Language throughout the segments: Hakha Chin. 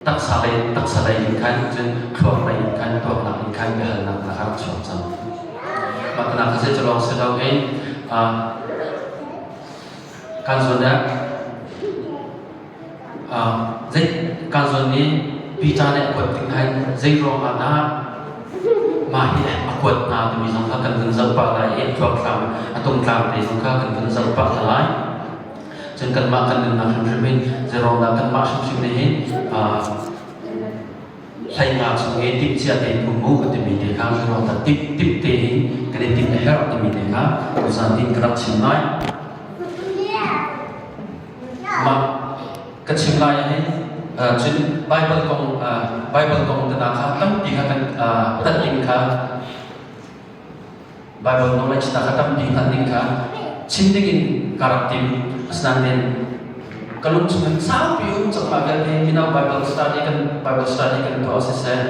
Taksa lei taksa lei in khan cun thluak lei in khan tuaknak in khan biahalnak hna kha rak chuak cang. Mah tana kha zei cu lawng si loin kan zawn ah zei kan zawn nih Peter nih a kuat tik hin zei ruang ah dah mah hi a kuat hna timi zong kha kan vun zoh pah lai i thluak thlam a tungtlang te zong kha kan vun zoh pah hna lai. Cun kanmah kan nunnak hrimhrim hin zeiruangdah kanmah hrimhrim nih hin hleinga chung i timhcia tein um u timi te kha zeiruangdah tip tip tein kan i timh a herh timi te kha tuzan hin ka rak chim lai. Mah ka chim lai hin cun Bible kong Bible kong tana kha tampi kha kan hngalh ding kha Bible knowledge ta kha tampi hngalh ding kha chim ding in ka rak tim. Asinain ka lung chung in saupi um cangma vialte mino Bible study kan Bible study kan tuah siseh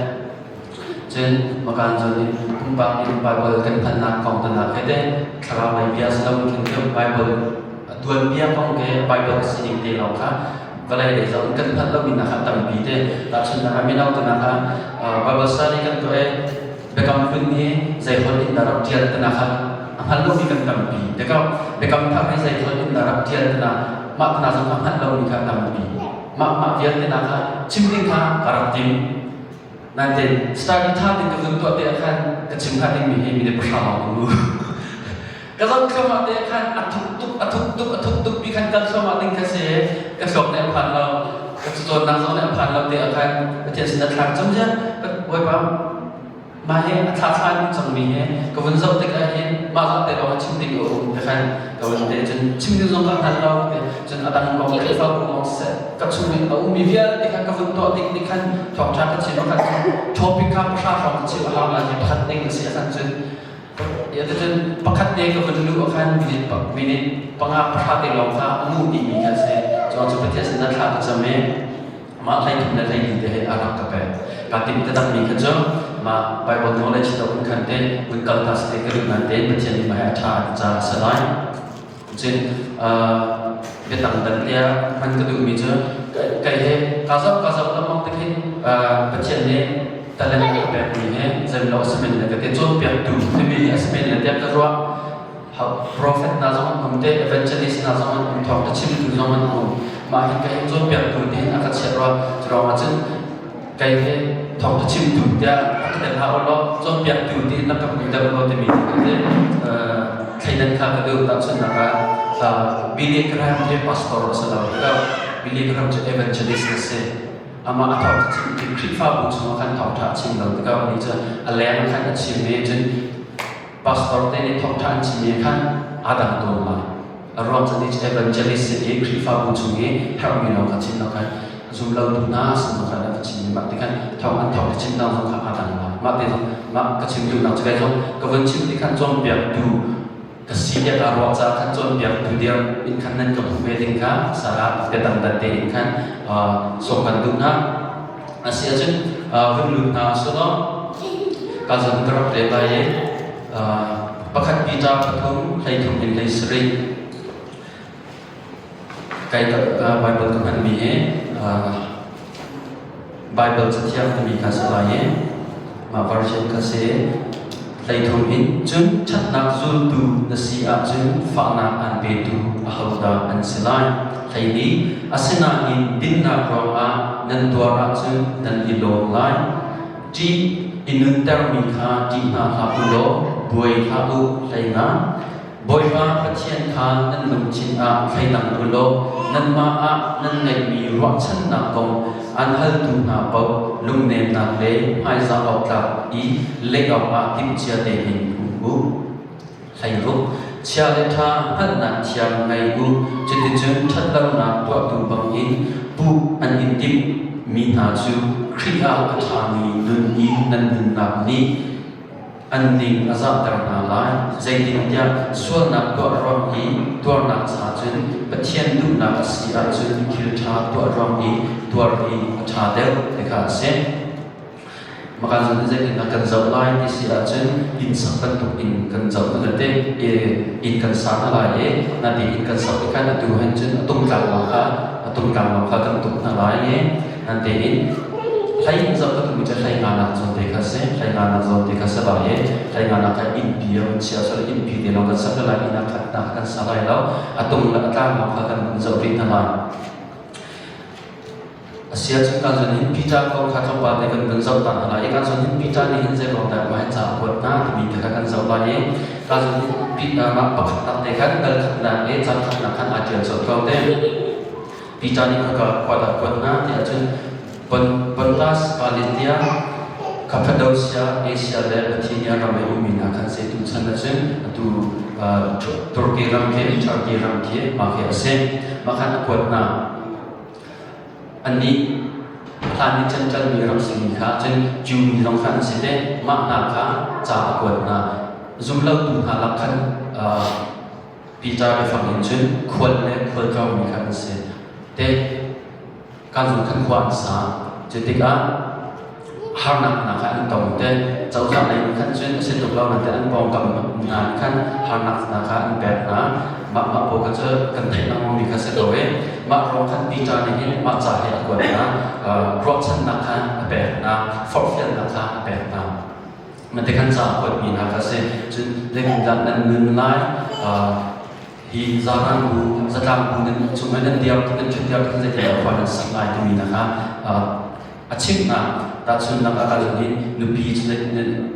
cun makan zon in pumpak in Bible kan hngalhnak kong tanak he te thlarau lei bia si lo khin cu Bible tuanbia kong ke Bible sining te lawng kha vawlei lei zong kan hngalh lomi nak kha tampi te tahchunhnak ah mino tanak ah Bible study kan tuah i Biakam Hlun hi zei holh in dah rak ṭial tina kha a hngal lomi kan tampi. Biakam Biakam Thar hi zei holh in dah rak ṭial tina mah tina zong a hngalh lomi kha tampi. Mah mah vialte na kha chim ding kha ka rak tim. Nain study ṭha tein ka vun tuah te ah khan ka chim hnga dingmi hi minute pahra lawng um lu. Ka zoh thluahmah te ah khan a thuk tuk a thuk tuk a thuk tuk mi khan kal thluahmah ding kha si ka thluak nih a phan lo ka cacawnnak zong nih a phan lo te ah khan Pathian sin a thlak cam zian Bawipa mah hi a thla thla in cangmi he ka vun zoh tik ah hin mah zat te lawng chim ding a um te khan ka vun te cun chim ding zong ka hngal lo te cun a dang kong Khrihfabu kong seh ka chung i a ummi vialte kha ka vun tuah ding nih khan thawngṭha ka chim ah khan topic kha pahra hrawng ka chim a hau lai pakhat ding a si ah khan cun cun pakhat te ka vun luh ah khan minute minute panga pahra te lawng kha a nguh dihmi kha si cu cu Pathian sin ah thla ka cam i mah 13 le 14 te he a rak ka pek. Ka timh te dangmi kha cu mah Bible knowledge to kun khan te kun kal ta te ka duh nan te Pathian nih mah a ṭha a ca a si lai. Cun biatang dan te ah hman ka duhmi cu kai he ka zoh ka zoh lengmang te khin Pathian nih talent a ka pekmi he zeimlo a si men le ka te cawnpiaktu timi hi a si men le tiah ka ruah. Prophet hna zong an um te, evangelist hna zong an um, thawngṭha chimtu zong an um. Mah hi ka hin cawnpiaktu tiin a ka chiah rua. Cu ruangah cun kei hi thawngṭha chimtu tiah a ka tel hlah u law cawnpiaktu tiin na ka hmu deuh law timi te thleidan kha ka duh. Tahchunhnak ah Billy Graham hi pastor a si lo. Billy Graham cu evangelist a si. Amah a thawngṭha chim ti Khrihfabu chungah khan thawngṭha a chim lo tikah ni cu a leng khan a chim i cun Pastor te nih thawngṭha an chimmi khan aa dang tawn lai. A ruang cu nih evangelist sin i Khrihfabu chung i herhmi lawng kha chim lo khan zum lo tu hna sin zong khan an va chim i mah ti khan thawng an thawng chim dang zong kha aa dang lai. Mah te zong mah ka chim duhnak cu kai zong ka vun chim ti khan cawnpiaktu ka si tiah kaa ruah caah khan cawnpiaktu dir in khan nan ka hmuh ve ding kha sarah biadang dan tein khan sawm kan duh hna. A si ahcun vun lut hna selaw ka zan ka rak rel lai i pakhat Peter pathum 13 in 17 kai ka Bible ka hmanmi hi Bible cathiang timi kha si lai i mah version kha si 13 in cun ṭhatnak zultu na si ahcun fahnak an petu ahodah an si lai? 12 Asinain dinnak ruangah nan tuar ahcun nan i lawm lai. Ṭih i nuntermi kha ṭih hna hlah u law buai hlah u 15 Bawipa Pathian kha nan lungthin ah thleidang u law nanmah ah nan ngeihmi ruahchannak kong an haltu hna paoh lungnemnak le hmaizah awk tlak i leh awkah timhcia tein um u. 16 Chia le ṭha hngalhnak thiam ngei u, cuticun ṭhatlonak tuahtu bangin puh an in timhmi hna cu Khrih ah a ṭhami nun i nan nunnak nih an ning a zahter hna lai. Zeitintiah sualnak tuah ruang i tuarnak cha cun Pathian duhnak a si ahcun thil ṭha tuah ruang i tuar hi a ṭha deuh ti kha a si. Makan zong zeitindah kan zoh lai ti si ahcun inn sak bantuk in kan zoh na te inn kan sa hna lai i na ti inn kan sak i khan atu hin cun a tungtlang lawng kha a tungtlang lawng kha kan tuk hna lai i Nan tein hlei in zoh ka duhmi cu hlei nga nak zawn te kha si. Hlei nga nak zawn te kha si lai i hlei nga nak kha innpi a hun chia sal innpi te lawng kan sak lai inn a khat nak kan sa lai lo. A tung le a tlang lawng kha kan zoh rih hna lai. A si ahcun kan zun hin Peter kong kha tlawmpal te kan vun zoh ta hna lai i kan zun hin Peter nih hin zei kong dah mah hin ca a kuat hna timi te kha kan zoh lai i kan zun hin Peter mah pakhatnak te khan dal khatnak le cang khatnak khan aa ṭial colh ko te. Peter nih khaka khua dah kuat hna ti ahcun Pontus, Galatia, Cappadocia, Asia le Bithynia ram i ummi hna khan se tuchan ahcun atu Turkey ram khi Turkey ram khi mah khi a si. Mah khan a kuat hna. Annih hlan i ṭanṭanmi rak simi kha cun Jew mi zong kha an si te, mah hna kha ca a kuat hna. Zumlotu hna lak khan Peter biafang in cun khual le khualtlawngmi kha an si. Te kan zung khan khua an sa. Cu tikah harnak hna kha an tong te cozah lei nih khan cun a si tuk lo nain an pawngkam hna nih khan harnak hna kha an pek hna. Mah mah pawl kha cu kan theih lengmang mi kha si ko i mah ruang khan Peter nih hin mah ca hi a kuat hna. Ruahchannak kha a pek hna, forhfialnak kha a pek hna. Mate khan ca a kuatmi hna kha si. Cun zeitindah nan nun lai? Hi zaran bu, zatlang bu nan chung nan diar nan ṭhut diar khan zeitindah khua nan sak lai timi hna kha a chimh hna. Tahchunhnak ah kan hin nupi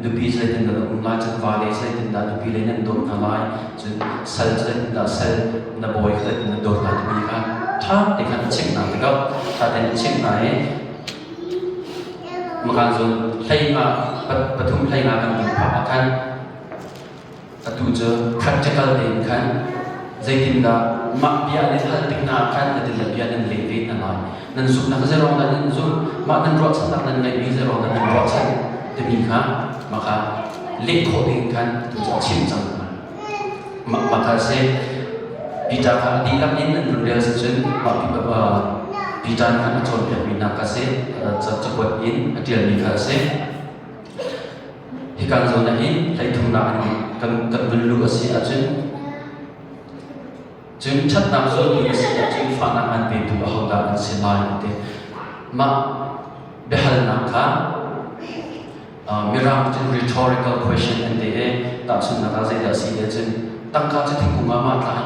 nupi zeitindah na um lai, cun vale zeitindah nupi le nan dawt hna lai, cun sal zeitindah sal na bawi kha zeitindah dawt hna timi kha ṭha te khan a chimh hna tikah ṭha tein a chimh hna i makan zun hlei nga pathum hlei nga kan ding phak ah khan Atu cu practical tein khan zeitindah mah bia nan hal tik hna ah khan zeitindah bia nan leh ve hna lai. Nan zumhnak zeiruang dah nan zumh, mah nan ruahchannak nan ngeihmi zeiruang dah nan ruahchan timi kha mah kha leh khawh ding khan atu cu a chim cang hna. Mah kha si Peter kha a dihlak in an run rel cun mah Peter khan a cawnpiakmi hna kha si cakuat in a ṭialmi kha a si. Hika zawn ah hin hleithumnak in kan kan vun luh a si ahcun cun ṭhatnak zultu a si ahcun fahnak an petu ahodah an si lai ti. Mah biahalnak kha Mirang cun rhetorical question an ti i tahchunhnak ah zeidah a si ti ahcun tangka cu thingkung ah ma a tlai?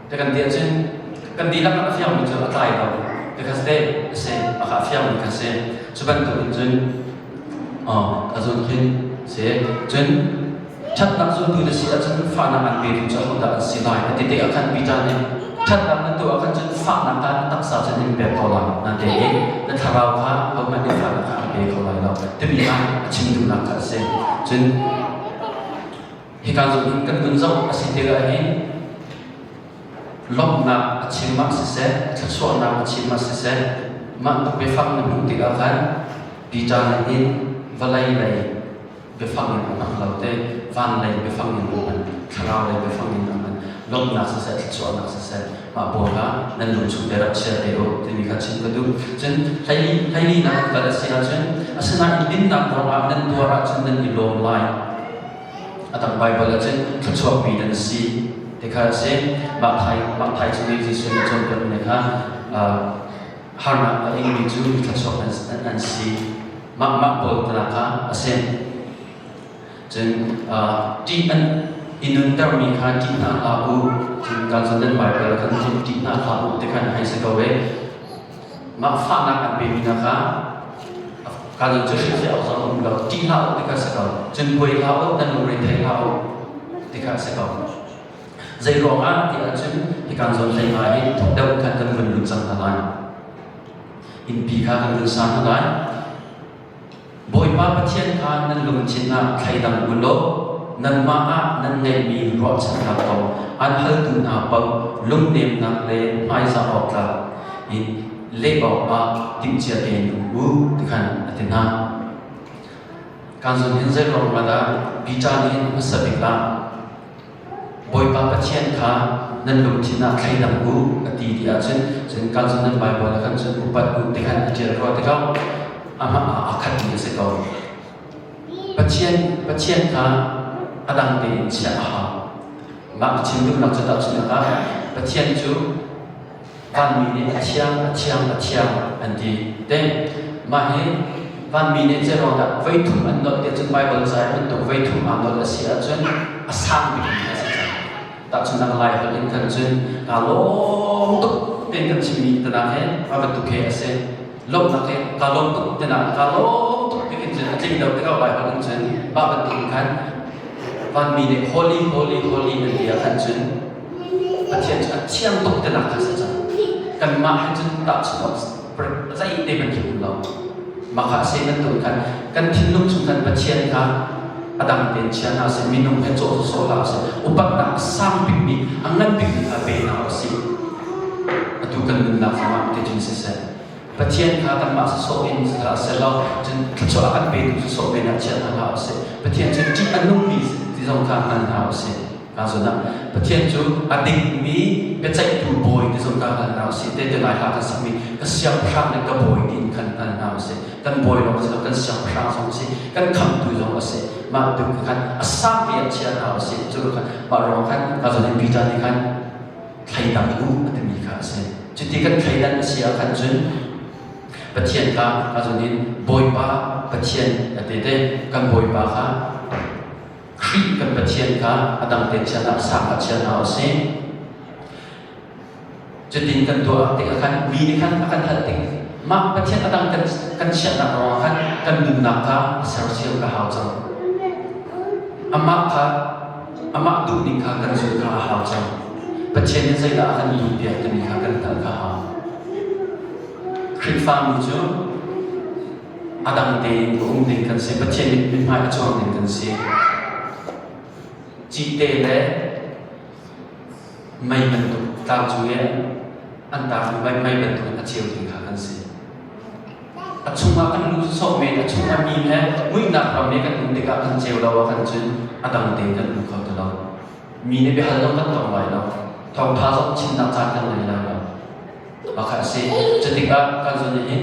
Te kan ti ahcun kan dihlak ah a fiangmi cu a tlai lo. Because te a si, a kha a fiangmi kha si. Cu bantuk in cun a zun khin si. Cun ṭhatnak zultu na si ahcun fahnak an petu cu ahodah an si lai? A ti tikah khan Peter nih ṭhatnak na tuah ahkhan cun fahnak kha na taksa cun in pek ko lai. Na te i na thlarau kha ahohmanh nih fahnak kha an pe kho lai lo. Timi kha a chim duhnak kha a si. Cun Hika zawn in kan vun zoh a si tikah hin lawmhnak a chim ah siseh, thluachuahnak a chim ah siseh, mah tuk biafang na hmuh tikah khan Peter nih hin vawlei lei biafang in a hmang lo te, van lei biafang in a hman, thlarau lei biafang in a hman. Lawmhnak siseh, thluachuahnak siseh, mah pawl kha nan lung chung te rak chia te u timi kha chim ka duh. Cun hlei hlei nak an kal a si ahcun asinain dinnak ruangah nan tuar ahcun nan i lawm lai. A dang Baibal ah cun thluachuakmi nan si ti kha a si. Mah thai mah thai chung i Jesuh nih cawnpiakmi kha harnak a ingmi cu mi thluachuak an, an si. Mah mah pawl tana kha a si. Cun ṭih an i nuntermi kha ṭih hna hlah u. Cun kan cun nan Baibal khan cun ṭih hna hlah u ti khan hei si ko ve. Mah fahnak an pemi hna kha kan cu hrilhfiah awk zong um lo. Ṭih hlah u ti kha si ko. Cun buai hlah u, nan lungre thei hlah u ti kha si ko. Zei ruangah ti ahcun hikan zawn hlei nga hi thuk deuh khan kan vun lut cang hna lai. Innpi kha kan vun sa hna lai. Bawipa Pathian kha nan lungthin ah thleidang u law nanmah ah nan ngeihmi ruahchannak kong aan haltu hna paoh lungnemnak le hmaizah awk tlak in leh awkah timhcia tein um u ti khan a ti hna. Kan zun hin zei ruang dah Peter nih hmasa bik ah Bawipa Pathian kha nan lungthin ah thleidang u a ti ti ahcun cun kan cun nan Baibal ah khan cun upat u ti khan a ṭial rua tikah amah ah a khatmi a si ko. Pathian Pathian kha a dang tein chiah a hau. Mah ka chim duhnak cu tahchunhnak ah Pathian cu. Vanmi nih a thiang, a thiang, a thiang an ti. Te mah hi vanmi nih zeiruang dah voi thum an nolh ti cun Baibal ca i bantuk voi thum aa nolh a si ahcun a sang bikmi a si cang. Tahchunhnak Lai holh in khan cun kaa lawm tuk tein kan chimmi tanak he mah bantuk he a si. Lawmhnak he kaa lawm tuk tinak kaa lawm tuk ti khin cun a tling lo tikah Lai holh in cun mah bantuk in khan vanmi nih holy holy holy an ti ah khan cun Pathian cu a thiang tuk tinak kha si cang. Kanmah he cun tahchunh awk zei te hmanh khi um lo. Mah kha a si bantuk khan kan thinlung chung khan Pathian kha a dang tein chia hna sih, minung he cawh sawsawh hlah usih, upatnak a sang bikmi, a ngan bikmi kha pe hna usih. Atu kan nunnak zongah ti cun siseh, Pathian kha kanmah sawsawh in hlah selaw, cun thluachuah a kan petu sawsawh men ah chia hna hlah usih. Pathian cu ṭih a nungmi ti zong kha hngal hna usih. Ka zun ah Pathian cu a dingmi biaceihtu bawi ti zong ka hngal hna usih. Te te lai hla kan sakmi ka siangpahrang le ka bawi tiin khan hngal hna usih. Kan bawi lawng si lo, kan siangpahrang zong a si, kan khamtu zong a si. Mah tu khan a sangpi ah chia hna usih. Cu khan mah ruang khan ka zun in Peter nih khan thleidang u a timi kha a si. Cuti kan thleidan a si ah khan cun Pathian kha ka zun in Bawipa Pathian a ti te kan Bawipa kha Khrih kan Pathian kha a dang te chian ah sang ah chia hna usih. Cutin kan tuah tikah khan mi nih khan a kan hal tik mah Pathian a dang kan kan chiahnak ruangah khan kan nunnak kha a sersiam ka hau cang. Amah kha amah duhning kha kan zulh kha a hau cang. Pathian nih zeidah a kan duhpiak timi kha kan hngalh kha hau. Khrihfami cu a dang tein a um ding kan si. Pathian nih mithmai a chuang ding kan si. Cite le mei bantuk tlang cung i an tarmi mei bantuk in a ceu ding kha kan si. A chungah kan lu sawh men, a chungah mi he muihnak ram i kan um tikah kan ceu lo ah kan cun a dang tein kan um kho ti lo. Mi nih biahal zong kan tong lai lo. Thawngṭha zong chimnak caan kan ngei lai lo. Mah a si. Cutikah kan zun hin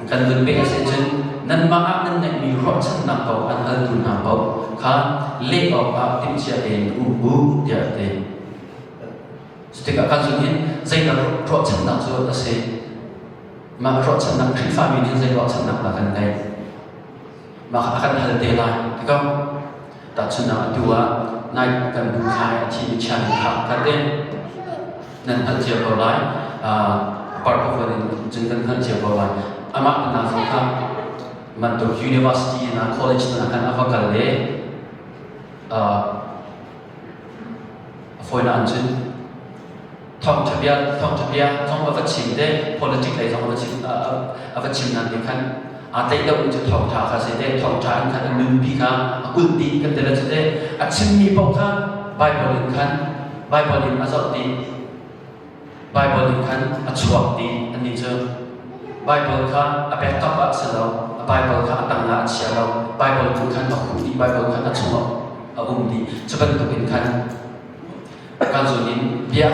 kan vun pek a si cun nanmah ah nan ngeihmi ruahchannak kong an haltu hna paoh kha leh awkah timhcia tein um u tiah a ti. Cutikah kan zun hin zeidah ruahchannak cu a si? Mah ruahchannak Khrihfami nih zei ruahchannak dah kan ngeih? Mah a kan hal te lai. Tikah tahchunhnak atu ah nai kan bu thai a thi mi chan kha ka te nan hngalh cio ko lai. Part of in cun kan hngalh cio ko lai. Amah na zong kha bantuk university na college na kan ava kal le a fawi na an cun thawngṭha bia thawngṭha bia zong a va chim te politic lei zong a va chim a va chim nan nih khan aa tlaih deuhmi cu thawngṭha kha si te thawngṭha in khan a nunpi kha a kulh dih kan ti le cu te a chimmi paoh kha Bible in khan Bible in a zoh dih Bible in khan a chuak dih annih cu Bible kha a backup ah si lo a Bible kha a tang ah a chia lo Bible tu khan a huh dih Bible khan a chungah a um dih cu bantuk in khan Kan zun in bia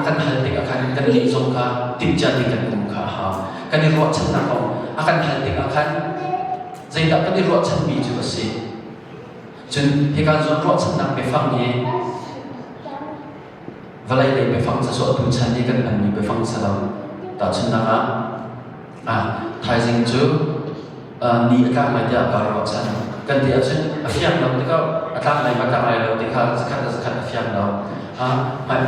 kan hal tikah khan kan nih zong kha timhcia ding kan um kha a hau. Kan i ruahchannak kong a kan hal tikah khan zeidah kan i ruahchanmi cu a si. Cun hika zawn ruahchannak biafang hi vawlei lei biafang ca cu atu chan i kan hmanmi biafang si lo. Tahchunhnak ah, thaizing cu ni a tlak lai tiah kaa ruahchan. Kan ti ahcun a fiang lo tikah a tlak lai ma tlak lai lo ti kha zakhat le zakhat a fiang lo. Hmai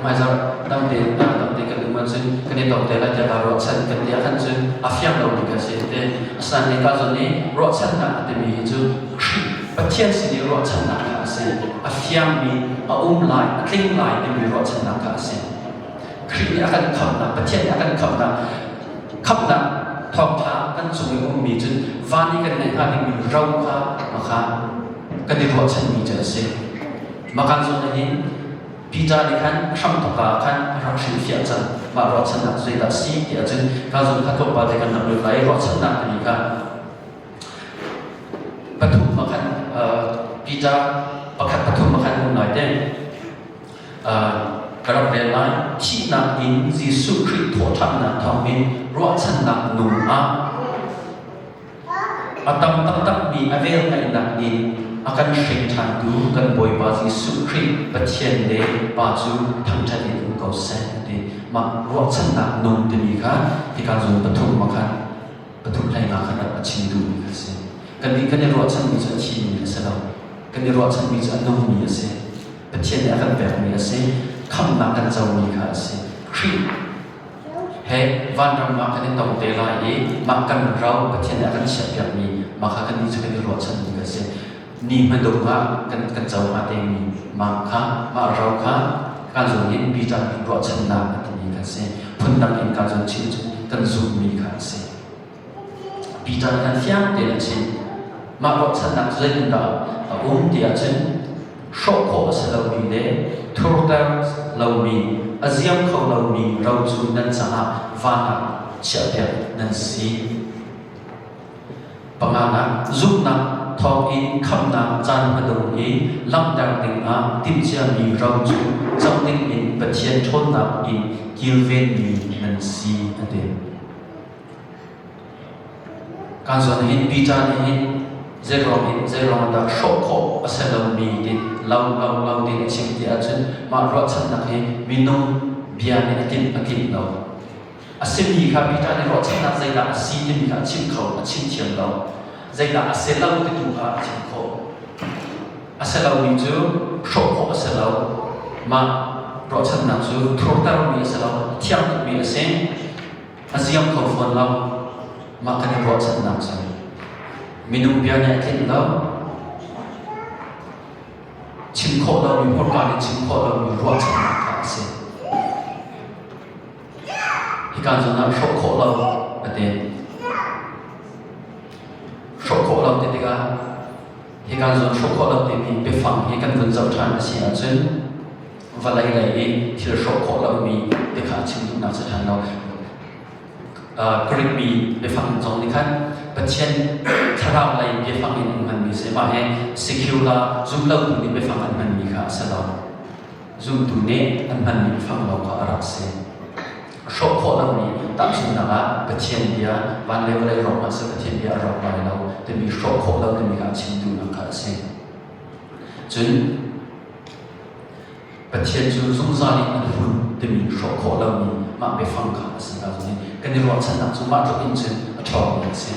hmaizarh dam te dam te kan um ahcun kan i tong te lai tiah kaa ruahchan kan ti ahkhan cun a fiang lomi kan si te. Asinain nika zawn i ruahchannak a timi hi cu Khrih Pathian sin i ruahchannak kha a si. A fiangmi, a um lai, a tling lai timi ruahchannak kha a si. Khrih nih a kan khamhnak, Pathian nih a kan khamhnak, khamhnak thawngṭha kan cung i ummi cun van i kan neih hnga dingmi ro kha makha kan i ruahchanmi cu a si. Makan zawn hin Peter nih khan hramthawk ah khan a rak hrilhfiah cang. Mah ruahchannak cu zeidah a si ti ahcun ka zawn kha tlawmpal te kan rak lut lai i ruahchannak timi kha pathum ah khan Peter pakhat pathum ah khan um lai te. Ka rak rel lai. Thihnak in Jesuh Khrih thawhṭhannak thawngin ruahchannak nung ah a tam taktakmi a velngeihnak in a kan hring ṭhantu kan Bawipa Jesuh Khrih Pathian le Pa cu thangṭhat in um ko seh ti. Mah ruahchannak nung timi kha hika zawn pathum ah khan pathum hlei nga khan a chim duhmi kha si. Kannih kan i ruahchanmi cu a thimi a si lo. Kan i ruahchanmi cu a nungmi a si. Pathian nih a kan pekmi a si. Khamhnak kan comi kha a si. Khrih he vanram ah kan i tong te lai i mah kan ro Pathian nih a kan chiahpiakmi mah kha kannih cu kan i ruahchanmi kha a si. Ni hmadung ah kan kan co hnga temi mah kha mah ro kha kan zung in Peter ruahchannak a timi kha a si. Phundang in kan zung chim cu kan zumhmi kha a si. Peter nih khan fiang tein a chim. Mah ruahchannak cu zeitindah a um ti ahcun hrawh khawh a si lomi le thurter lomi, a ziam kho lomi ro cu nan caah van ah chiahpiak nan si. Panganak, zumhnak thawngin khamhnak caan hmadung i langhter dingah timhciami ro cu co dingin Pathian ṭhawnnak in kilvenmi nan si, a ti. Kan zawn hin Peter nih hin zeiruang in zeiruang dah hrawh khawh a si lomi ti lo lo lo ti a chim ti ahcun mah ruahchannak hi minung bia nih a tlinh a tlinh lo. A simi kha Peter nih ruahchannak zeidah a si timi kha a chim kho a chim thiam lo. Zeidah a si lo ti tu kha a chim khawh. A si lomi cu hrawh khawh a si lo. Mah ruahchannak cu thurtermi a si lo, thiang tukmi a si. A ziam kho fawn lo. Mah kan i ruahchannak cu minung bia nih a tlinh lo. Chim khawh lomi hmurka nih chim khawh lomi ruahchannak kha a si. Hika zawn ah hrawh khawh lo a ti. Hrawh khawh lo ti tikah hika zawn hrawh khawh lo timi biafang hi kan vun zoh ṭhan a si ahcun vawlei lei i thil hrawh khawh lomi ti kha a chim duhnak si ṭhan lo. Greek mi biafang zong nih khan Pathian thlarau lei biafang in an hmanmi si. Mah hi secular zumlotu nih biafang an hmanmi kha a si lo. Zumtu nih an hmanmi biafang lawng kha a rak si. Hrawh khawh lomi tahchunhnak ah Pathian bia van le vawlei rawk hmanh seh Pathian bia a rawk lai lo timi hrawh khawh lo timi kha a chim duhnak kha a si. Cun Pathian cu zungzal in an hun timi hrawh khawh lomi mah biafang kha a si. Kan i ruahchannak cu mah tluk in cun a ṭhawngmi a si.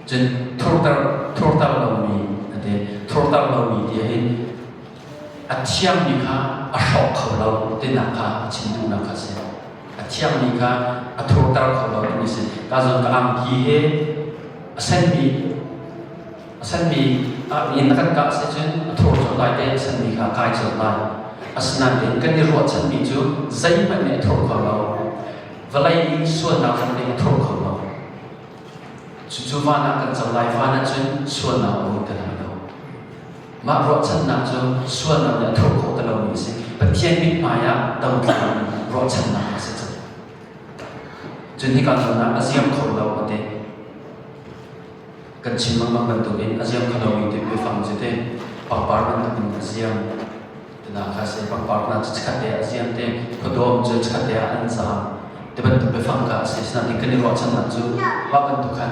Cun thurter thurter lomi a ti. Thurter lomi ti hin a thiangmi kha a hrawk kho lo tinak kha a chim duhnak kha a si. A thiangmi kha a thurter kho lo timi si. Ka zawn ka angki he a senmi A senmi inn na kan kah si cun a thur colh lai te a senmi kha a kai colh lai. Asinain kan i ruahchanmi cu zeihmanh nih a thur kho lo. Vawlei i sualnak zong nih a thur kho lo. Cucu van ah kan co lai. Van ah cun sualnak a um ti lai lo. Mah ruahchannak cu sualnak nih a thur khawh ti lomi a si. Pathian mithmai ah dotla ruahchannak a si cang. Cun hika zawn ah a ziam kho lo a ti. Kan chim lengmang bantukin a ziam kho lomi ti biafang cu te pangpar bantukin a ziam tina kha si pangpar hna cu chikkhat te ah a ziam te khuadawm cu chikkhat te ah an zaam ti bantuk biafang kha a si. Sinain kan i ruahchannak cu mah bantuk khan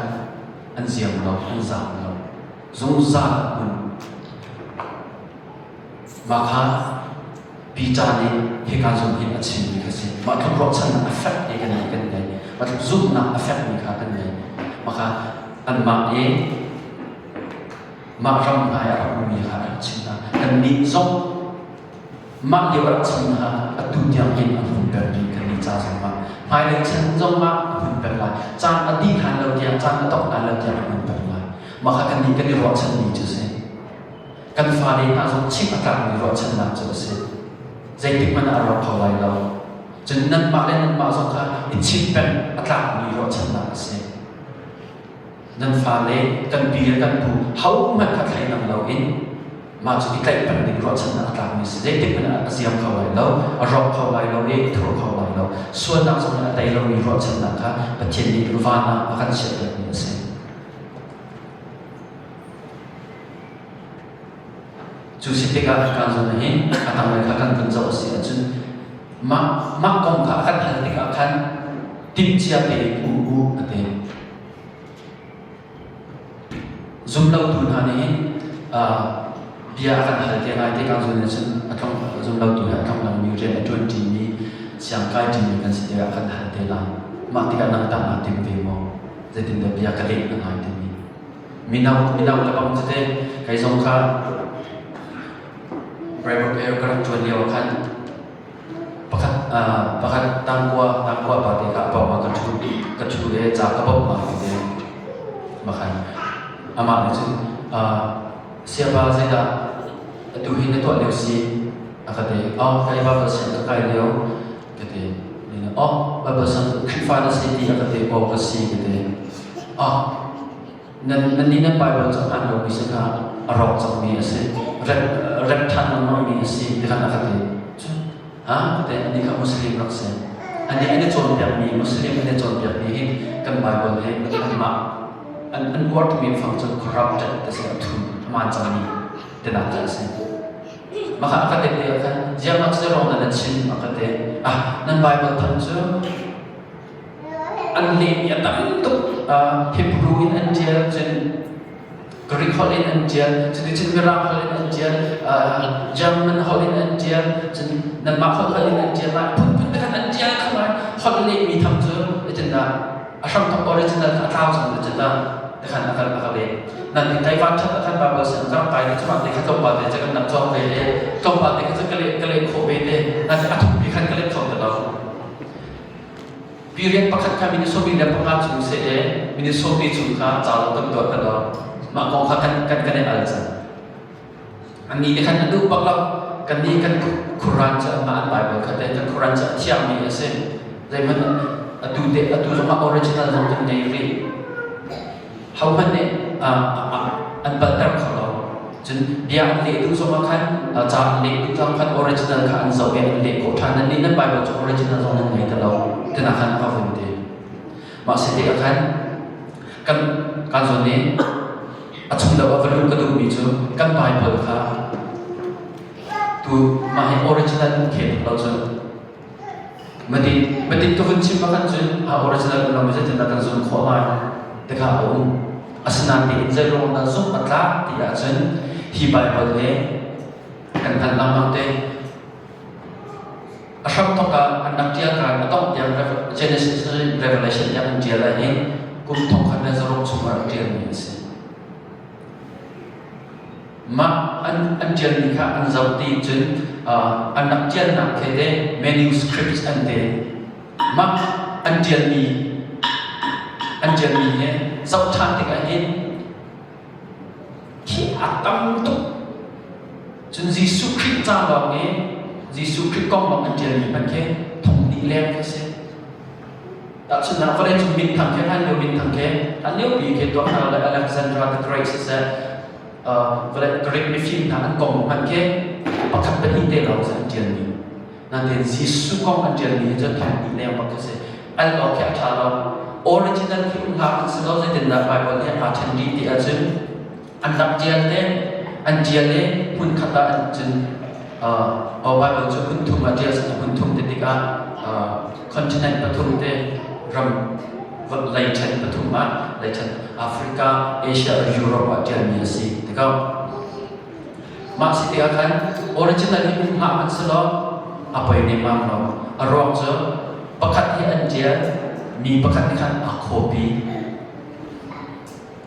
an ziam lo, an zaam lo. Zungzal hmun mah kha Peter nih hika zawn hin a chimmi kha si. Mah tluk ruahchannak a fek ti kan kan ngei. Mah tluk zumhnak a fekmi kha kan ngei. Mah kha anmah i mah ram hna i a rak ummi kha a rak chim hna. Kannih zong mah lio a rak chim hna atu tiang hin a hmun pengmi kannih ca zong ah hmailei chan zong ah a hmun peng lai. Caan a dih hlan lo tiang, caan a dongh hlan lo tiang a hmun peng lai. Mah kha kannih kan i ruahchanmi cu si. Kan fale hna zong chimh a tlakmi ruahchannak cu a si. Zeitik hmanh ah a rawk kho lai lo. Cun nanmah le nanmah zong kha i chimh peng a tlakmi ruahchannak a si. Nan fale kan pi le kan pu hohmanh kha thleidang loin mah cu i tlaih peng ding ruahchannak a tlakmi a si. Zeitik hmanh ah a ziam kho lai lo, a rawk kho lai lo i a thur kho lai lo. Sualnak zong nih a tei lomi ruahchannak kha Pathian nih van ah a kan chiahpiakmi a si. Cu si tikah kan zawn hin a tanglei kha kan vun zoh a si ahcun mah mah kong kha a kan hal tikah khan timhcia tein um u a ti. Zumlotu hna nih hin bia a kan hal te lai te kan zun cun a tlong zumlotu he a tlonglang rian a ṭuan ṭimi siangkai ṭimi kan si tikah a kan hal te lai. Mah tikah nang tah naa tim ve maw? Zeitindah bia ka leh na lai timi. Mino mino le bang cu te kei zong kha Brainwork Air ka rak ṭuan lio ah khan pakhat pakhat tangkua tangkua pa te kha a pawng ah ka ṭhu ka ṭhu i ca ka bawmh ma ti te makhan amah nih cun siapa zeidah atu hi na tuah lio si a ka ti. Oh, kai Bible siang ka kai lio ka ti. Oh, Bible siang Khrihfa na si ti a ka ti. Oh, ka si ka ti. Oh, Nan nih nan Baibal cu a hmaan lomi si kha a rawk cangmi a si. Rep, rep ṭhan lengmangmi a si ti khan a ka ti. Cun, ha, ka ti, anih kha Muslim rak si. Anih an i cawnpiakmi, Muslim an i cawnpiakmi hi kan Baibal hi anmah an, an uar timi fang cu corrupted ti si a thum, a hmaan cangmi tinak cu a si. Maka a ka ti te ah khan, ziah mah cu rong na nan chim a ka ti. Ah, nan Baibal tham cu An lehmi a tam tuk. Hebrew in an ṭial, cun Greek holh in an ṭial, cuticun Mirang holh in an ṭial, German holh in an ṭial, cun nanmah holh holh in an ṭial lai. Phunphun te khan an ṭial kho lai. Holh lehmi tham cu zeitindah a hramthawk original kha a tlau cang zeitindah te khan a kan a ka leh. Nan in kai van ṭhat a khan Bible sin ka rak kai ni cumah te kha tlawmpal te cu kan rak cawng ve le tlawmpal te kha cu ka leh khawh ve te. Nan a thukpi khan ka leh kho ti lo. Period pakhat kha minute 25 chung seh le minute 40 chung kha ca lo kan tuah kan lo. Mah kong kha kan kan kan i al cang. Annih nih khan an duh bak lo. Kan nih kan Quran cu anmah an Bible kha te kan Quran cu a thiangmi a si. Zeihmanh atu te atu zongah original zong kan ngei rih. Hohmanh nih an palter kho lo. Cun bia an leh duh zongah khan ca an leh duh zong khan original kha an zoh i an leh khawh ṭhan. Nannih nan Bible cu original zong nan ngei ti lo. Tina khan a vun ti. Mah si tikah khan kan kan zawn i a chung deuh ah va luh ka duhmi cu kan Bible kha tu mah hi original khe lo cun Matin matin ka vun chim ahkhan cun a original kan ram zeitindah kan zumh khawh lai ti kha a um. Asinain tein zeiruang dah zumh a tlak ti ahcun hi Baibal hi kan hngalh lengmang te. A hramthawk ah an rak ṭial kaan a dongh tiang Genesis Revelation tiang an ṭial ahhin kum thongkhat le zaruk chung ah rak ṭialmi a si. Mah an an ṭialmi kha an zoh ti cun an rak ṭialnak khi te manuscripts an ti. Mah an ṭialmi an ṭialmi hi zoh ṭhan tikah hin khi a tam tuk. Cun Jesuh Khrih ca lawng i Jesuh Khrih kong lawng an ṭialmi hmanh khi thong hnih leng khi a si. Tahchunhnak vawleicung minthang khi hlanlio minthang khi hlanlio pi khi tuak hna le Alexandra the Great siseh vawlei Greek mifim hna an kong hmanh khi pakhat pahnih te lawng an ṭialmi. Nain Jesuh kong an ṭialmi hi cu thong hnih leng bak khi si. Al awk khi a ṭha lo. Original khi um hlah hmanh si lo zeitindah Bible hi aa ṭhen dih ti ahcun an rak ṭial te an ṭial i hmun khat ah an cun Bible cu hmun thum ah ṭial hmun thum ti tikah continent pathum te ram lei ṭhen pathum ah lei ṭhen Africa, Asia, Europe ah ṭialmi a si tikah mah si tikah khan original hi um hlah hmanh selaw a poi nemmam lo. A ruang cu pakhat hi an ṭial mi pakhat nih khan a copy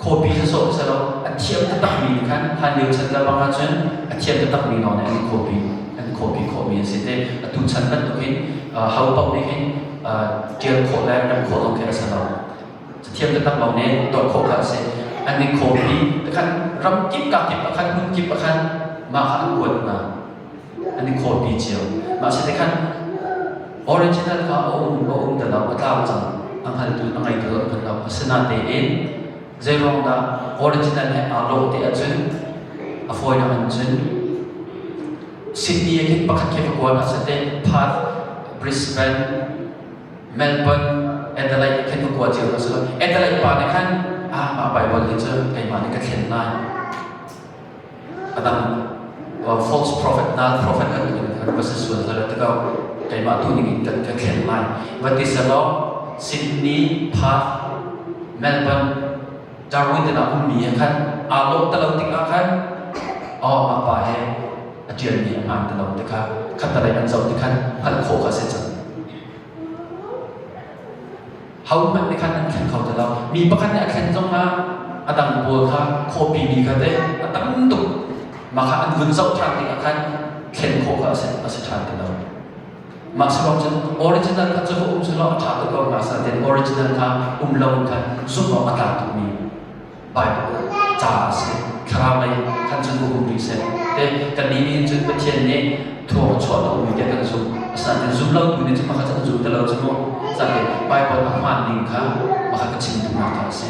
Khuapi sawsawh selaw a thiam taktakmi nih khan hlanlio chan le bang ahcun a thiam taktakmi lawng nih an khuapi an khuapi khawhmi an si te. Atu chan bantukin ho paoh nih hin ṭial khawh le rem khawh zong khi a si lo. Cathiam taktak lawng nih tuah khawh kha a si. An i khuapi khan ram kip ka kip ah khan hmun kip ah khan mah kha an kuat hna. An i khuapi cio. Mah si te khan original kha a um a um ti lo, a tlau cang. A hngaltu a ngeitu an hngal lo. Asinain zeiruang dah original he aa lawh ti ahcun a fawinak in cun Sydney ah khin pakhat khi va kuat ah sate Perth, Brisbane, Melbourne, Adelaide khin va kua cio hna selaw Adelaide pa nih khan ah mah Bible hi cu keimah nih ka thlen lai. A dang false prophet hna prophet kan kan va si sual zala tikah keimah tu ning in kan ka thlen lai. Va ti selaw Sydney, Perth, Melbourne. Darwin te ah ummi he khan aa lawh te lo tikah khan oh mah pa he a ṭialmi a hmaan ti lo ti kha khattelei an zoh ti khan hngalh khawh kha a si cang. Hohmanh nih khan an thlen kho ti lo. Mi pakhat nih a thlen zongah a dang pawl kha copy mi kha teh a tam tuk. Mah kha an vun zoh ṭhan tikah khan thlen khawh kha a si, a si ṭhan ti lo. Mah sabab cun original kha cu va um selaw a ṭha tuk ko hnga nain original kha um lo in khan zumh awk a tlak tukmi Bible ca a si. Thlarau lei khan cun va um rih seh. Te kannih nih cun Pathian nih thawng a chuah lomi tiah kan zumh. Asinain zum lotu nih cun pakhat an zum ti lo cu mu. Cate Bible a hmaan ning kha pakhat ka chim duhnak kha a si.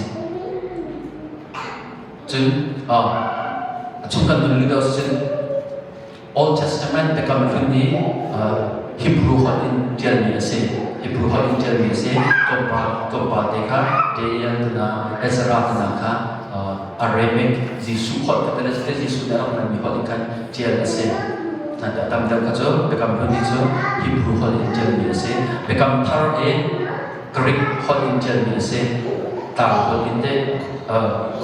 Cun a chung kan nun lio cun Old Testament biakam hlun hi Hebrew holh in ṭialmi a si. Hebrew holh in ṭialmi a si. Tlawmpal tlawmpal te kha Daniel tana Ezra tana kha Aramaic Jesuh holh kha tana te Jesuh nih a rak hmanmi holh in khan ṭial a si. A tam deuh kha cu biakam hlun hi cu Hebrew holh in ṭialmi a si. Biakam thar hi Greek holh in ṭialmi a si. Tlang holh in te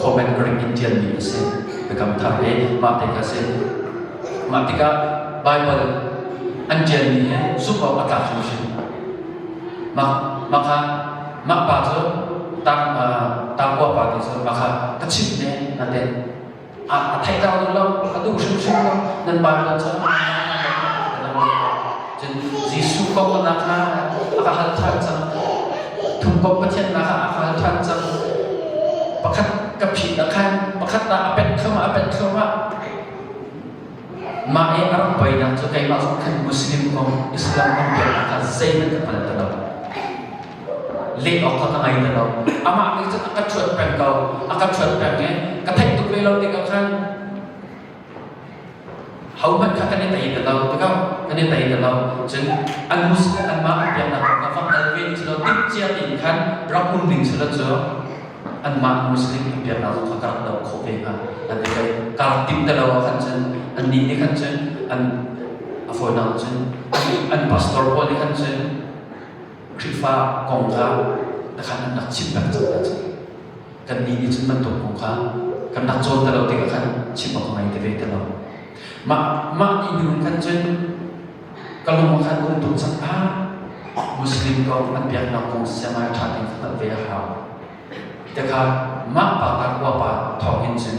Common Greek in ṭialmi a si. Biakam Thar hi mah te kha a si. Mah tikah Baibal an ṭialmi hi zumh awk a tlak hrimhrim. Mah mah kha mah pa cu tang tangkua pa te cu mah kha ka chimh ne natin a theihter duh lo, a duh hrimhrim lo. Nan Baibal cu cun Jesuh kong na kha a ka hal ṭhan cang. Thumkomh Pathian na kha a ka hal ṭhan cang. Pakhat ka phit ah khan pakhat ah a pet thluahmah a pet thluahmah. Mah i a rak poinak cu keimah zong khan Muslim kong Islam kong biaknak kha zeihmanh ka hngal ti lo. Leh awk kha ka ngei ti lo. Amah nih cun a ka ṭhuat peng ko. A ka ṭhuat peng i ka theih tuk ve lo tikah khan hohmanh kha kan i tei ti lo tikah kan i tei ti lo. Cun an Muslim anmah an biaknak kong kha va hngal ve ding si lo timhcia tein khan rak um ding si lo cu anmah Muslim an biaknak zong kha ka rak doh khawh ve hnga. An ti kai ka rak tim ti lo ah khan cun annih nih khan cun an a fawinak cun an pastor pawl nih khan cun Khrihfa kong kha takhan an rak chim peng cang hna cu. Kannih nih cun bantuk kong kha kan rak cawn te lo tikah khan chim awk ka ngei te ve te lo. Mah mah ni hnu khan cun ka lung khan um tuk cang ah Muslim kong an biaknak kong siamai ṭha tein ka hngalh ve a hau. Tikha mah pa ta kua pa thawng in cun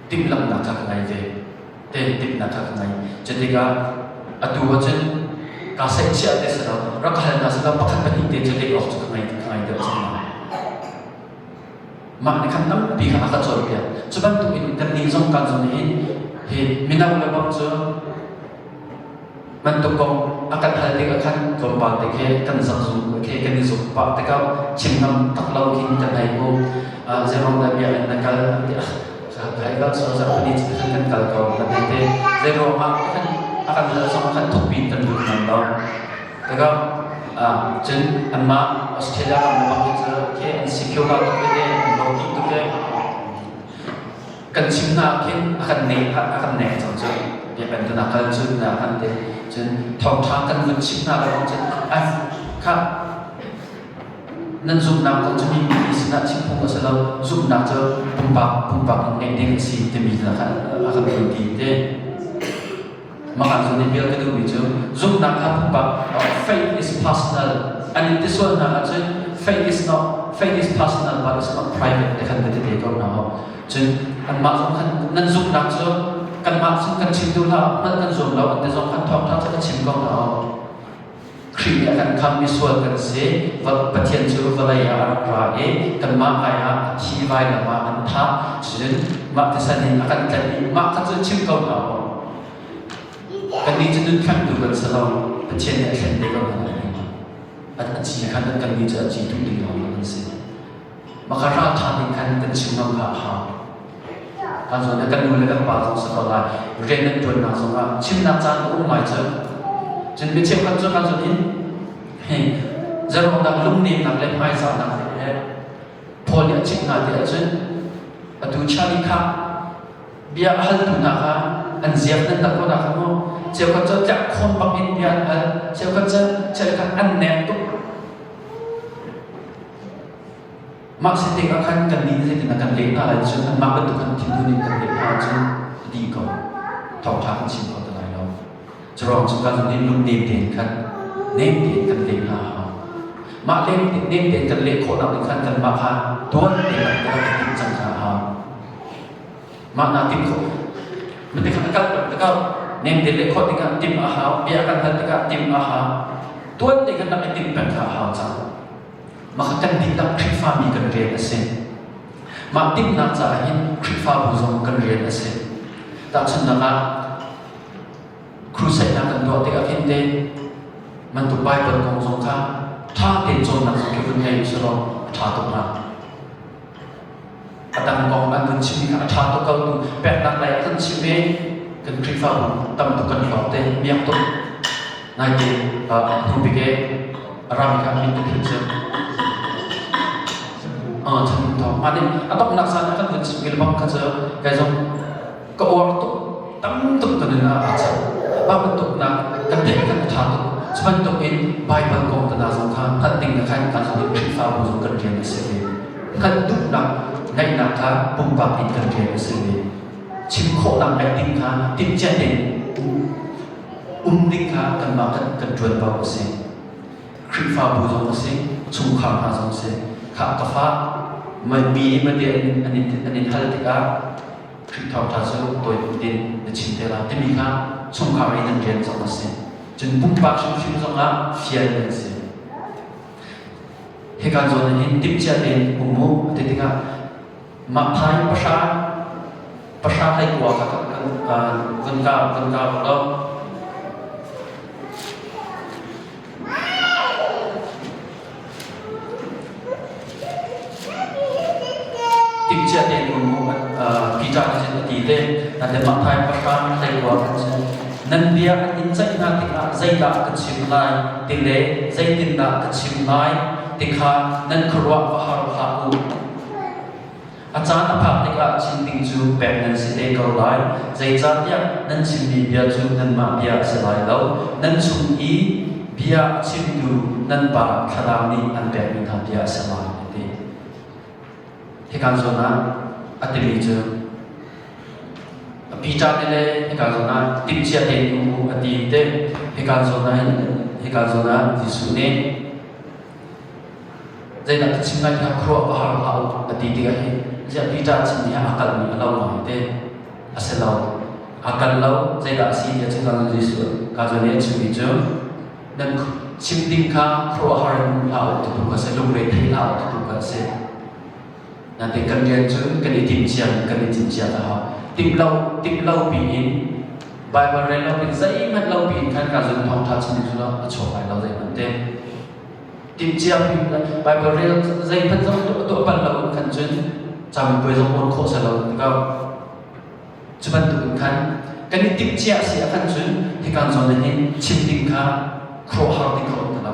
timhlamhnak kha ka ngei ve. Te timhnak kha ka ngei. Cutikah atu ahcun kaa seihchiah te si lo, rak hal hna selaw pakhat pahnih te cu leh awk cu ka ngei ka ngei deuh cang lai. Mah nih khan tampi kha a ka cawnpiak. Cu bantuk in kannih zong kan zong hin hi mino le bang cu bantuk kong a kan hal tikah khan tlawmpal te khi kan zakzum khi kan i zuk pah tikah chim ngam tak lo khin kan hei um. Zeirong dah biakinn na kal ti ah kai kal so zarhpini cu khan kan kal ko kan hei ti. Zeiruang ah khan a kan hal zong khan thukpi in kan lut ngam lo. Tikah cun anmah Australia ram le bang cu khi an secure lo tuk te an lo dih tuk te. Kan chim hna khin a kan nek a kan nek cang cu biakinn tu na kal cun na kan ti cun thawngṭha kan vun chim hna le bang cun ai kha nan zumhnak kong cu mi mi sinah chim phung a si lo zumhnak cu pumpak pumpak in ngeih ding a si timi hna kha a kan vun ti te mah ah cun bia ka duhmi cu zumhnak kha pumpak faith is personal an in ti sual hna ahcun faith is not faith is personal but it's not private te khan ka ti te ko hna cun anmah zong khan nan zumhnak cu kanmah cun kan chim duh hlah hngalh kan zum lo an ti zong khan thawngṭha cu ka chim ko hna Khrih nih a kan khamh mi sual kan si Pathian cu vawlei ah a rak ra i kanmah ai ah a thi vailam ah an thah cun mah thisen in a kan tlanh i mah kha cu chim ko hna u kannih cu nun thlengtu kan si lo Pathian nih a thlen te ko hna a ci khan kannih cu a ci tu ding lawng kan si mah kha ralṭha ding khan kan chim ngam kha a hau kan zawn kan nu le kan pa zong si ko lai rian nan ṭuannak zong ah chimnak caan a um lai cu cun mi cheukhat cu kan zawn in zeruangdah lungnemnak le hmaizahnak he Paul nih a chimh hna ti ahcun atu Charlie kha bia a haltu hna kha an ziak nan tak ko na kha mu cheukhat cu tlak khon bak in bia an hal cheukhat cu cheukhat an nek tuk. Mah si tikah khan kannih nih zeitin kan leh hna lai cun anmah bantuk khan thinhun in kan leh hna ahcun a dih ko. Thawngṭha kan chim kho ti lai lo. Curuang cu kan nih lungnem tein khan nem tein kan leh hna a hau. Mah nem tein kan leh khawhnak nih khan kanmah kha tuan tein kan rak timh cang kha a hau. Mah naa timh khawh. Mate kha kal kal nem tein leh khawh tikah timh a hau. Bia kan hal tikah timh a hau. Tuan tein kan rak i timh peng kha a hau cang. Mah kan dihlak Khrihfami kan rian a si. Mah timhnak caah hin Khrihfabu zong kan rian a si. Tahchunhnak ah, crusade hna kan tuah tikah khin te bantuk Bible kong zong kha ṭha tein cawnnak zong khi vun ngei usih law a ṭha tuk hnga. A dang kong an vun chimmi kha a ṭha tuk ko tu peknak lei ah kan chim i kan Khrihfabu tam tuk kan hlawk te miak tuk. Naite hnu bik i ram kha min ka philh cu. Chan thawng. Mah nih a donghnak zan ah kan vun chimmi lebang kha cu kai zong ka uar tuk tam tuk kan in a cang. Mah bantuk nak kan theih kan ṭha tuk. Cu bantuk in Bible kong tana zong kha hngalh ding na khan kan zong in Khrihfabu zong kan rian a si ve. Hngalh duhnak ngeihnak kha pumpak in kan rian a si ve. Chim khawhnak ngeih ding kha timhcia tein um ding kha kanmah kan kan ṭuanvo a si. Khrihfabu zong a si, chungkhar hna zong a si. Khah ka fa mi nih mate an in an in hal tikah Khrih thawngṭha cu tawi tin na chim te lai timi kha chungkhar i nan rian zong a si. Cun pumpak hrimhrim zongah fial nan si. Hika zawn hin timhcia tein um u ti tikah mah phai pahra pahra hlei kua kha kan vun ka vun ka lo. Timhcia tein um u Peter nih cun a ti te na mah thai pahra hlei kua khan cun nan bia an in ceih hna tikah zeidah ka chim lai ti le zeitindah ka chim lai ti kha nan khuaruah va har hlah u. A caan a phak tikah chim ding cu pek nan si te ko lai. Zeicahtiah nan chimmi bia cu nanmah bia a si lai lo. Nan chung i bia a chimtu nan Pa Thlarau nih an pekmi hna bia a si lai, a ti. Hika zawn ah a timi cu Peter nih le hika zawn ah timhcia tein um u a ti te. Hika zawn ah hika zawn ah Jesuh nih Zeidah ka chim lai kha khuaruah ka har hlah u a ti tikah hin ziah Peter chimmi ah a kalmi a lo ngai te. A si lo. A kal lo. Zeidah a si tiah cun kan Jesuh ka zawn i a chimmi cu nan chim ding kha khuaruahhar in um hlah u ti tu kha si lungre thei hlah u ti tu kha a si. Nain kan rian cu kan i timhcia kan i timhcia a hau. Timh lo timh lo piin Bible rel lo in zeihmanh lo piin khan ka zun thawngṭha chim ding cu a chuak lai lo zeihmanh te. Timhcia Bible rel zeihmanh zong tuah bal lo in khan cun camipuai zong awn khawh selo ti ko. Cu bantuk in khan kan i timhcia a si ah khan cun hikan zawn ah hin chim ding kha khuaruahhar ding kha um ti lo.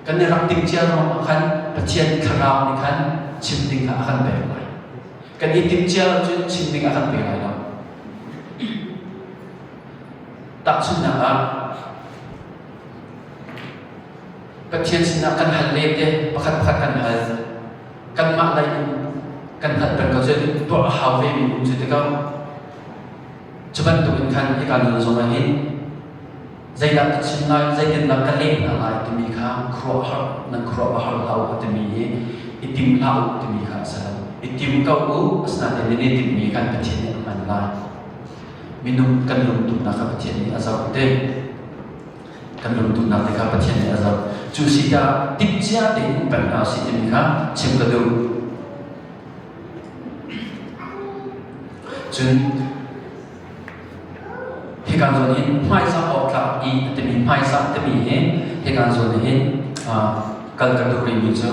Kan i rak timhcia ruang ah khan Pathian thlarau nih khan chim ding kha a kan pek lai. Kan i timhcia lo cun chim ding a kan pe lai lo. Tahchunhnak ah Pathian sinah kan hal len te pakhat pakhat kan hal. Kanmah lei in kan hngalh peng ko cu tuah a hau ve mi um cu ti ko. Cu bantuk in khan hika nun zong ah hin zeidah ka chim lai, zeitindah ka leh hna lai timi kha khuaruahhar nan khuaruah va har hlah u timi hi i tim hlah u timi kha a si lo. I tim ko u asinain nan i timmi khan Pathian nih a hman lai. Minung kan lungtumnak kha Pathian nih a zoh te. Kan lungtumnak te kha Pathian nih a zoh. Cu si ta timhcia tein um peng hna usih timi kha chim ka duh. Cun hika zawn hin hmaizah awk tlak i a timi hmaizah timi hi hika zawn hin kal ka duh rihmi cu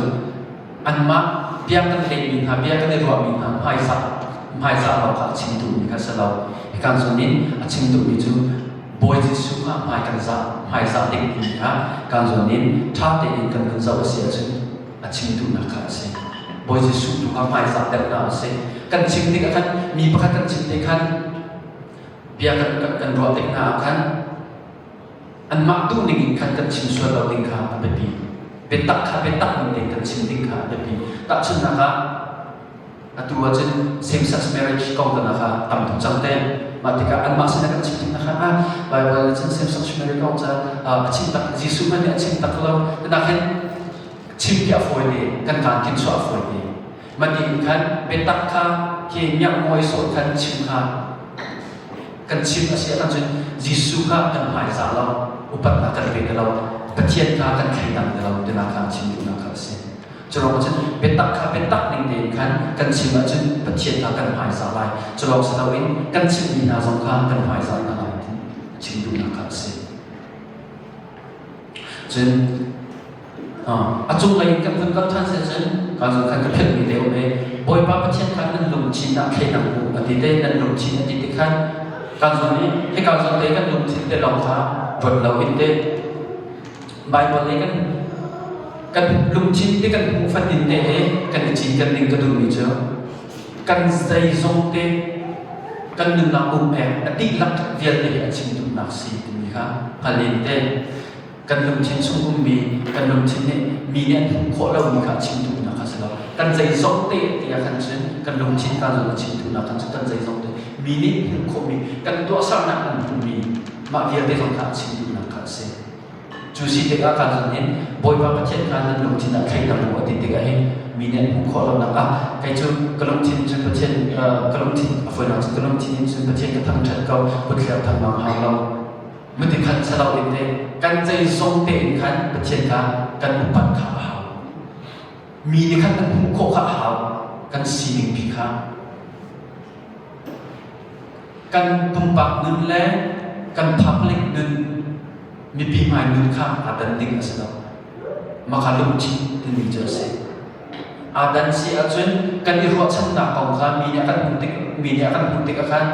anmah bia kan lehmi hna bia kan i ruahmi hna hmaizah hmaizah awk kha a chim duhmi kha si lo. Hika zawn in a chim duhmi cu Bawi Jesuh kha hmai kan zah hmaizah ding timi kha kan zawn in ṭha tein kan vun zoh a si ahcun a chim duhnak kha a si. Bawi Jesuh tu kha hmaizah deuh hna u sih. Kan chim tikah khan mi pakhat kan chim te khan bia kan, kan, kan ruah tik hna ah khan anmah duh ning in khan kan chim sual lo ding kha a biapi. Biatak kha biatak ning tein kan chim ding kha a biapi. Tahchunhnak ah, atu ahcun same-sex marriage kong kan kha tam tuk cang te. Mah tikah anmah sinah kan chim tik kha ah Bible nih cun same-sex marriage kong cu a chim tak Jesuh hmanh nih a chim tak lo. Nakin hin chim khi a fawi te, kan kaan kin chuah a fawi te. Mah tiin khan biatak kha khi miak mawi sawh khan chim kha kan chim a si ahcun Jesuh kha kan hmaizah lo, upatnak kan pe ti lo, Pathian kha kan thleidang ti lo tinak kha chim duhnak kha a si. Cu lawng cun biatak kha biatak ning tein khan kan chim ahcun Pathian kha kan hmaizah lai. Cu lawng si loin kan chimmi hna zong kha kan hmaizah hna lai ti chim duhnak kha a si. Cun a cunglei in kan vun kal ṭhan seh cun ka zung khan ka philhmi te um i Bawipa Pathian kha nan lungthin ah thleinak u a ti te nan lungthin a ti ti khan kan zun i hika zawn te kan lungthin te lawng kha ruat lo in te Bible nih kan kan lungthin te kan hmuh fatin te he kan i cinken ding ka duhmi cu kan zeizong te kan nunnak um ek a dihlak vialte hi a chim duhnak si timi kha hngal in te kan lungthin chung ummi kan lungthin nih mi nih an hmuh khawh lomi kha a chim duhnak kha si lo. Kan zeizong te tiah khan cun kan lungthin ka zawn a chim duhnak khan cun kan zeizong te mi nih hmuh khawhmi kan tuahsernak an hmuhmi mah vialte zong kha a chim duhnak kha a si. Cu si tikah kan zun in Bawipa Pathian kha nan lungthin ah thleinak u a ti tikah hin mi nih an hmuh khawh lonak ah kei cu ka lungthin cun Pathian ka lungthin a fawinak cun ka lungthin in cun Pathian ka thangṭhat ko kutthler thangmang hau lo. Muti khan salo in te kan zeizong tein khan Pathian kha kan upat kha a hau. Mi nih khan kan hmuh khawh kha a hau. Kan sining pi kha. Kan pumpak nun le kan public nun mipi hmai nun kha aa dan ding a si lo. Maka lungthin timi cu a si. Aa dan si ahcun kan i ruahchannak kong kha mi nih a kan hmuh tik mi nih a kan hmuh tik ah khan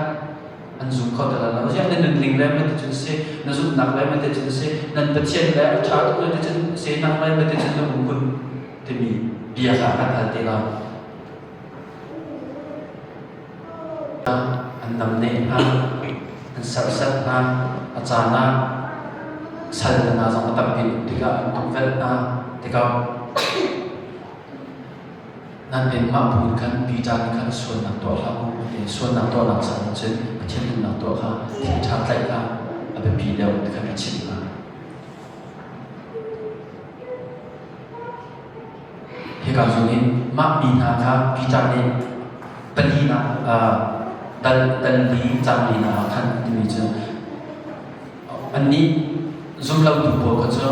an zum kho ti lo. Ziah na nunning le mah ti cun si, na zumhnak le mah ti cun si, nan Pathian le a ṭha tuk le ti cun si, nang le mah ti cun na um kun timi bia kha kan hal ti lo. An namneh hna, an serhsat hna, a caan ah sal hna zong a tampi tikah an tukvelh hna tikah Nan mah bu in khan Peter nih khan sualnak tuah hlah u ti sualnak tuahnak caan cun Pathian duhnak tuah kha thil ṭha tlaih kha a biapi deuh ti khan a chimh hna. Hika zawn in mah mi hna kha Peter nih palinak dal dal li cang linak ah khan timi cu Annih zumlotu pawl kha cu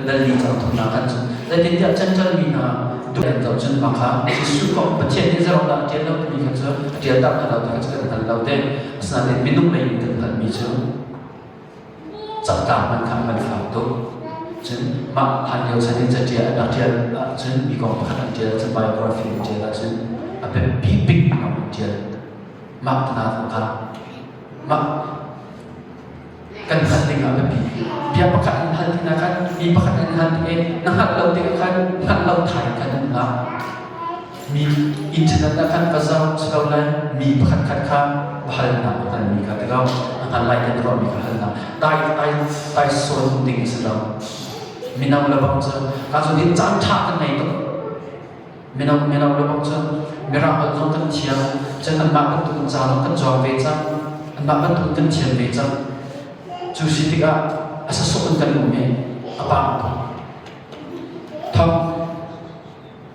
dal li cang thumnak khan cun zeitintiah Jentail mi hna duh an zoh cun mah kha Jesuh kong Pathian nih zeirong dah a ṭial lo timi kha cu a ṭial tak hna lo ti kha cu kan hngal lo te. Asinain minung lei in kan hngalhmi cu caktlak hmanh kha an fak tuk. Cun mah hlan lio chan in caṭial an rak ṭial ahcun mi kong pakhat an ṭial ahcun biography an ṭial ahcun a biapi bik an ṭial. Mah tana kha Mah kan hngalh ding ah biapi. Bia pakhat an hal tikah khan mi pakhat an hal tik i na hngalh lo tikah khan hngalh lo thai khan an hlah. Mi internet ah khan va zoh si lo lai mi pakhat khat kha va hal hna a hngalmi kha tikah a hngal lai kan ruahmi kha hal hna. Tai tai tai sawn ding a si lo. Mino le bang cu ka cu din caan ṭha kan ngei tuk. Mino mino le bang cu Mirang holh zong kan thiam, cun anmah bantuk in ca zong kan cawng ve cang, anmah bantuk kan thiam ve cang. Cu si tikah a sasuk in kan um i a pang tuk. Thong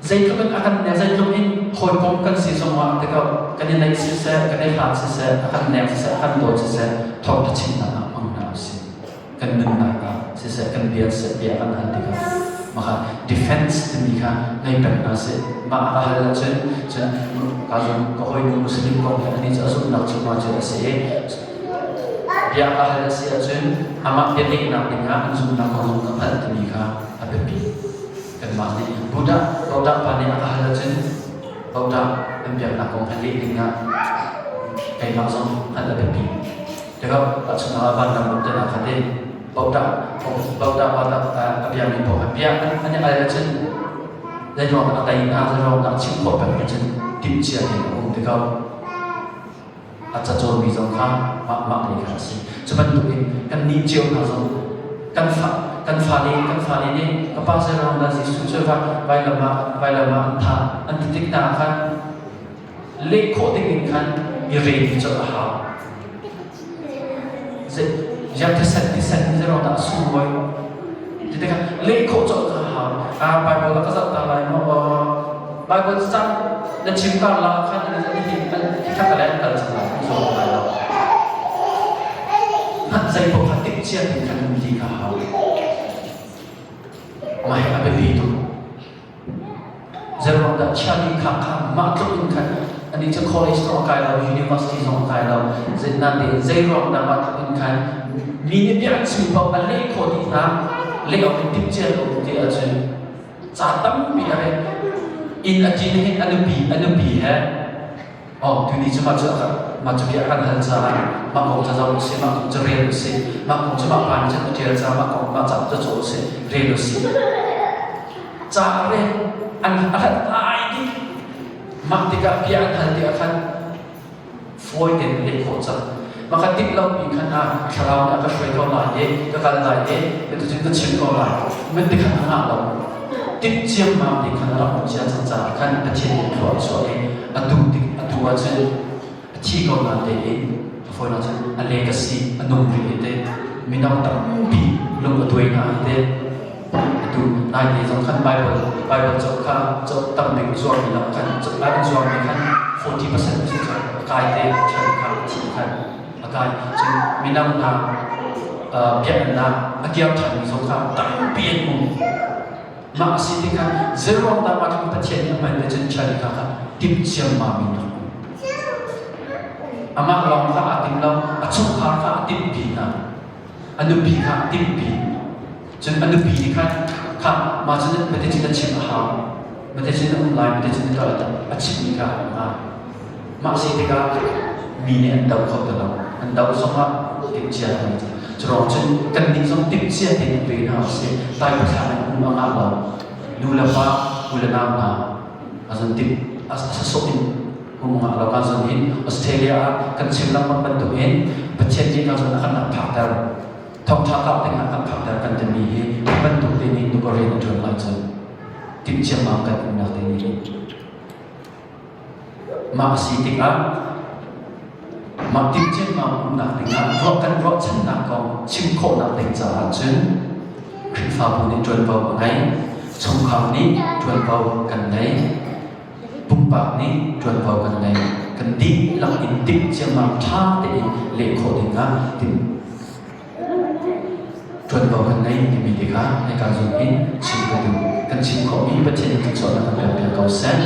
zeitluk in a kan nek, zeitluk in hawikom kan si zongah tikah kan i naih siseh, kan i hlat siseh, a kan nek siseh, a kan dawt siseh, thawngṭha chimnak ah hmang hna usih. Kan nunnak ah siseh, kan bia siseh, bia kan hal tikah maka defense timi kha ngei peng hna sih. Mah a hal ahcun cun ka zung ka hawinu Muslim kong hi ani cu a zumhnak cu ma cu a si i bia ka hal a si ahcun amah bia lehnak ding ah an zumhnak kong zong ka hngalh timi kha a biapi. Kanmah nih Buddha Buddha pa nih a ka hal ahcun Buddha an biaknak kong a leh ding ah keimah zong hngalh a biapi. Tikah tahchunhnak ah vanram um te kha te Bauta Bauta pa a biami paoh kha bia an i al ahcun zeiruang a tei hna zeiruang dah chim khawh peng ahcun timhcia tein a um tikah a cacawnmi zong kha mah mah lei kha a si. Cu bantukin kan nih cio hna zong kan fa Kan fale kan fale nih ka pa zeiruang dah Jesuh cu vailam ah vailam ah an thah an ti tik hna ah khan leh khawh ding in khan i ready colh a hau. Ziang thisen thisen hi zeiruang dah a sunglawi ti tikah leh khawh colh kha a hau. Ah Bible ah ka zoh ta lai maw? Bible cang na chim kar la khan an i khat le an kal cang lai an zuam lai lo. Hngat zei paoh kha timhcia tein khan um ti kha hau. Mah hi a biapi tuk. Zeiruang dah chiami kha kha mah tluk in khan ani cu college zong a kai lo, university zong a kai lo. Nain zeiruang dah mah tluk in khan mi nih bia an chim paoh a leh khawh dih hna, leh awk in timhcia lo ti ahcun ca tampi a rel. Inn a ṭin hin a nupi a nupi he Oh, tuni cu mah cu mah cu bia kan hal caah mah kong ca zoh usih, mah kong cu rel usih, mah kong cu mah pa nih cun a ṭial caah mah kong mah ca cu caw usih, rel usih. Ca rel an a hlat ai dih. Mah tikah bia an hal tikah khan fawi tein leh khawh cang. Mah kha timh lomi khan ah thlarau nih a ka hruai ko lai i ka kal lai i cuticun ka chim ko lai. Min ti khan a ngah lo. Timh ciammam te khan a rak um cia cang caah khan Pathian nih thlua a chuah i atu tik atu ahcun a thi ko nain tein a fawinak cun a legacy a nung rih i te mino tampi lung a tuai hna i te atu nai te zong khan Bible Bible cauk kha cauk tam bik zuarmi lak khan an zuarmi khan 40% si cu a kai te ṭhen kha a thi khan a kai cun mino hna biaknak a kiar ṭhanmi zong kha tampi an um. Mah a si tikah zeiruang dah mah tluk Pathian nih a hman le cun chiali kha kha timh ciammam in rak um. Amah lawng kha aa tim lo, a chungkhar kha a timhpi hna. A nupi kha a timhpi. Cun a nupi nih khan kha mah cun mate cun a chim a hau. Mate cun a um lai, mate cun a tuah a chimmi kha a um. Mah si tikah mi nih an do kho ti lo. An do zongah timhcia an um. Curuang cun kannih zong timhcia tein pe hna usih. Tai pathla in um a ngah lo. Nu le pa, u le nau hna a zon tim a sasawh in um ngah lo. Kan zon hin Australia ah kan chim lengmang bantukin Pathian nih kan zon a kan rak phakter. Thawngṭha kau ding ah kan phakter kan timi hi bantuk te nih nuka rian a ṭuan lai cun timhcia ma kan umnak te nih Mah a si tikah mah timhciammam umnak dingah ruah kan ruahchannak kong chim khawhnak ding caah cun Khrihfabu nih ṭuanvo a ngei, chungkhar nih ṭuanvo kan ngei, pumpak nih ṭuanvo kan ngei. Kan dihlak in timhciammam ṭha tein leh khawh dingah tim ṭuanvo kan ngei timi te kha hika zung in chim ka duh. Kan chim khawhmi Pathian nih thluachuahnak kan pek piak ko seh.